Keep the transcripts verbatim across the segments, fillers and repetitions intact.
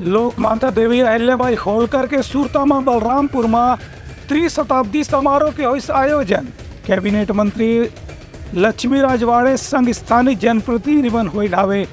लोक माता देवी अहिल्याबाई होलकर के सुरता म बलरामपुर म त्रिशताब्दी समारोह के होइस आयोजन। कैबिनेट मंत्री लक्ष्मी राजवाड़े संग स्थानीय जनप्रतिनिधि मन होइस हावे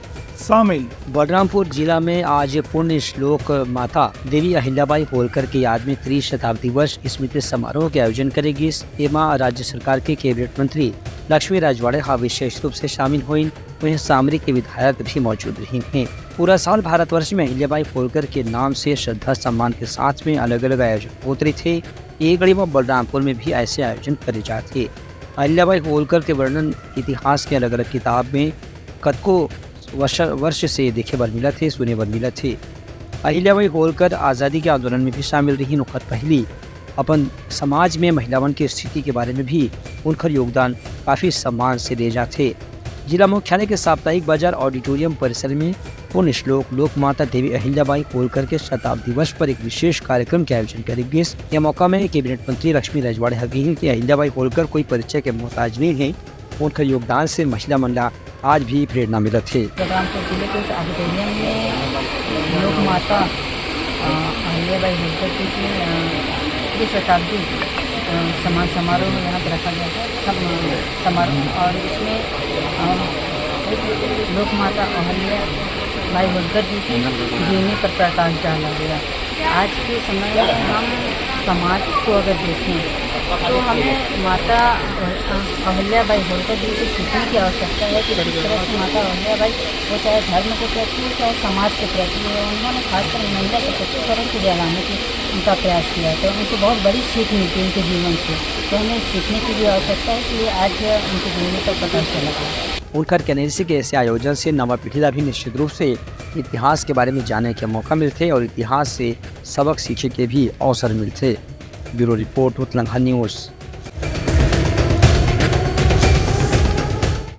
शामिल। बलरामपुर जिला में आज पुण्य श्लोक माता देवी अहिल्याबाई होलकर के याद में त्रिशताब्दी वर्ष स्मृति समारोह के आयोजन करे गिस। एमा राज्य सरकार के कैबिनेट मंत्री लक्ष्मी राजवाड़े हा विशेष रूप से शामिल होइन। वहीं सामरी के विधायक भी मौजूद रहिन हे। पूरा साल भारतवर्ष में अहिल्याबाई होलकर के नाम से श्रद्धा सम्मान के साथ में अलग-अलग आयोजन होत रहिथे। ए कड़ी म बलरामपुर में भी ऐसे आयोजन करे जाथे। अहिल्याबाई होलकर के वर्णन इतिहास के अलग-अलग किताब में कतको वर्ष, वर्ष से देखे बर मिलत हे, सुने बर मिलत हे। अहिल्याबाई होलकर आजादी के आंदोलन में भी शामिल रहिन। ओखर पहिली अपन समाज में महिलावन के स्थिति के बारे में भी उनकर योगदान काफी सम्मान से ले जाथे। जिला मुख्यालय के साप्ताहिक बाजार ऑडिटोरियम परिसर में पुण्य श्लोक लोक माता देवी अहिल्याबाई होलकर के शताब्दी वर्ष पर एक विशेष कार्यक्रम के आयोजन करे गिस। यह मौका में कैबिनेट मंत्री लक्ष्मी राजवाड़े ह कहिन कि अहिल्याबाई होलकर कोई परिचय के मोहताज नहीं है। उनकर योगदान से महिला मन ला आज भी प्रेरणा मिलत हे। बलरामपुर जिले के इस ऑडिटोरियम में लोक माता, अ, अहिल्याबाई होलकर जी की, अ, की शताब्दी, अ, सम्मान समारोह यहाँ पर रखा गया था। सम-, समारोह, और इसमें, अ, लोक माता अहिल्याबाई होलकर जी की जीवनी पर प्रकाश डाला गया। आज के समय में हम समाज को अगर देखें तो हमें माता अहिल्याबाई होलकर जी से सीखने की आवश्यकता है कि जिस तरह से माता अहिल्याबाई, वो चाहे धर्म के प्रति हो, चाहे समाज के प्रति हो, उन्होंने खासकर महिला सशक्तिकरण के लिए लाने की उनका प्रयास किया, तो उनसे बहुत बड़ी सीख मिलती है उनके जीवन से। तो हमें सीखने की भी आवश्यकता है कि आज उनके जीवन पर प्रकाश डाला गया। उनकर कहने से कि ऐसे आयोजन से नवा पीढ़ी ला भी निश्चित रूप से इतिहास के बारे में जाने के मौका मिलथे और इतिहास से सबक सीखे के भी अवसर मिलथे। Bureau report, Utlangha news.